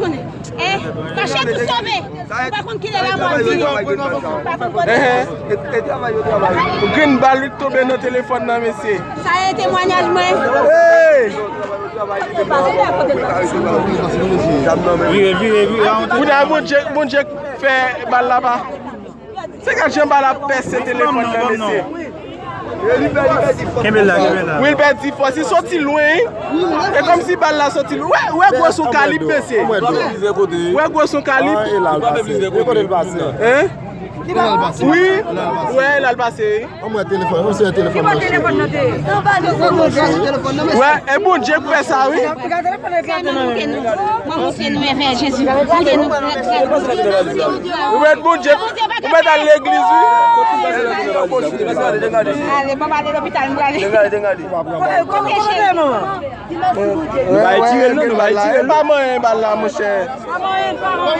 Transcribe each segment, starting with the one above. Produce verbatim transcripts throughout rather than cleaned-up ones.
Konnen. Eh, mache tou sove. Ou pa konn kilè lanmò ap vini. Ou pa konn kote. Enhen. Ou gen bal li tonbe nan telefòn nan, mesye. Sa e temwanyaj mwen. Hey! Vire, vire, vire. Kounye a, Bondye, Bondye fè bal la pa. Se gad jan bal la pèse telefòn nan, mesye. Kenbe la, kenbe la. Wi, l pèdi fòs. Li soti lwen, wi. E kòmsi bal la soti lwen. Wè, wè gwo son kalib, mesye. Wè gwo son kalib. Hein? Wi, wè, l al pase, wi. An mwen telefòn, an mwen telefòn nan. Wè, e Bondye k fè sa, wi. Ou mèt Bondye, ou mèt al legliz, wi. Ale, bon, ale lopital, m prale. Kote cheri? Nou pa retire l, non, nou pa retire l. Pa manyen bal la, monchè.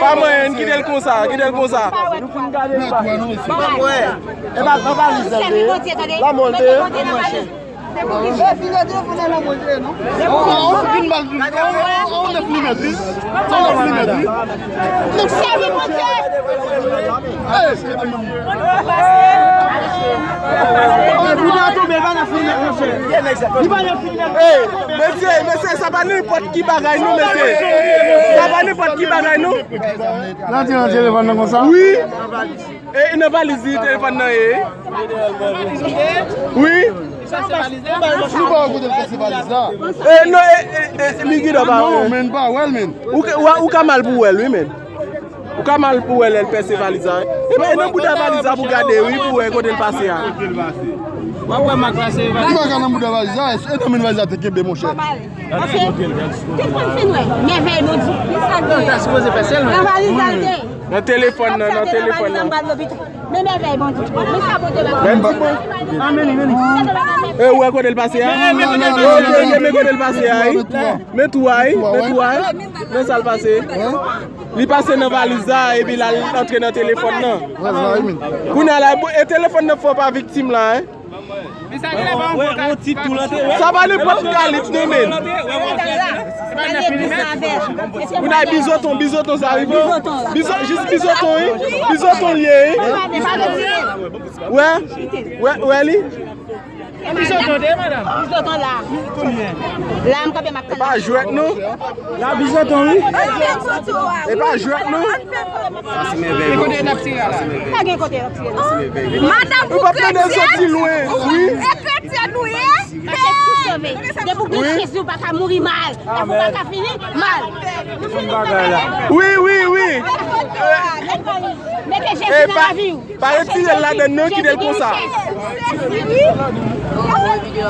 Pa manyen, kite l konsa, kite l konsa. E pa, pa valiz la l te ye. Lanmò l te ye. Sèvi Bondye. Mesye, mesye, sa pa nenpòt ki bagay, non, mesye. Sa pa nenpòt ki bagay, non. Nan telefòn nan konsa? Wi. E nan valiz li telefòn nan ye. Wi. Nou pa wè kote l pase valiz la. E non, e, e, e, li gen dwa pa wè. Non, men pa wè l, men. Ou ka, ou ka mal pou wè l, wi, men. Ou ka mal pou wè lè l pèse valiz la, wi. E nan bouda valiz la pou gade, wi, pou wè kote l pase a. W ap wè mak la se valiz. Li pa ka nan bouda valiz la, e nan men valiz la te kenbe, monchè. Paske, tout moun fin wè, mèvèy Bondye. Nan valiz la l te ye. Nan telefòn nan, nan telefòn nan. Men mèvèy Bondye. Men sa Bondye ba. Men ti bon. E ou wè kote l pase a? Men kote l pase a, wi. Men tou a, wi. Men tou a, wi. Men sa l pase. Li pase nan valiz la, epi l al antre nan telefòn nan. Kounye a la, e telefòn nan fò pa viktim la, wi. Sa pa nenpòt kalib, non, men. Ou nan bizoton, bizoton sa, wi. Bizoton, jis bizoton, wi. Bizoton l ye, wi. Wè, wè, wè li. Bizoton de, madanm. Bizoton la. La, m kanpe, m ap tann. E pa jwèt, non. La, bizoton, wi. E pa jwèt, non. Sa se mèvèy. E kote n ap tire la? Pa gen kote n ap tire la. Madanm, ou pa tande soti lwen, wi. E kretyèn nou ye? Mache tou sove. Depi w gen Jezi, ou pa ka mouri mal. Depi w pa ka fini mal. Wi, wi, wi. Mete Jezi nan lavi w. Pa retire l ladann non, kite l konsa.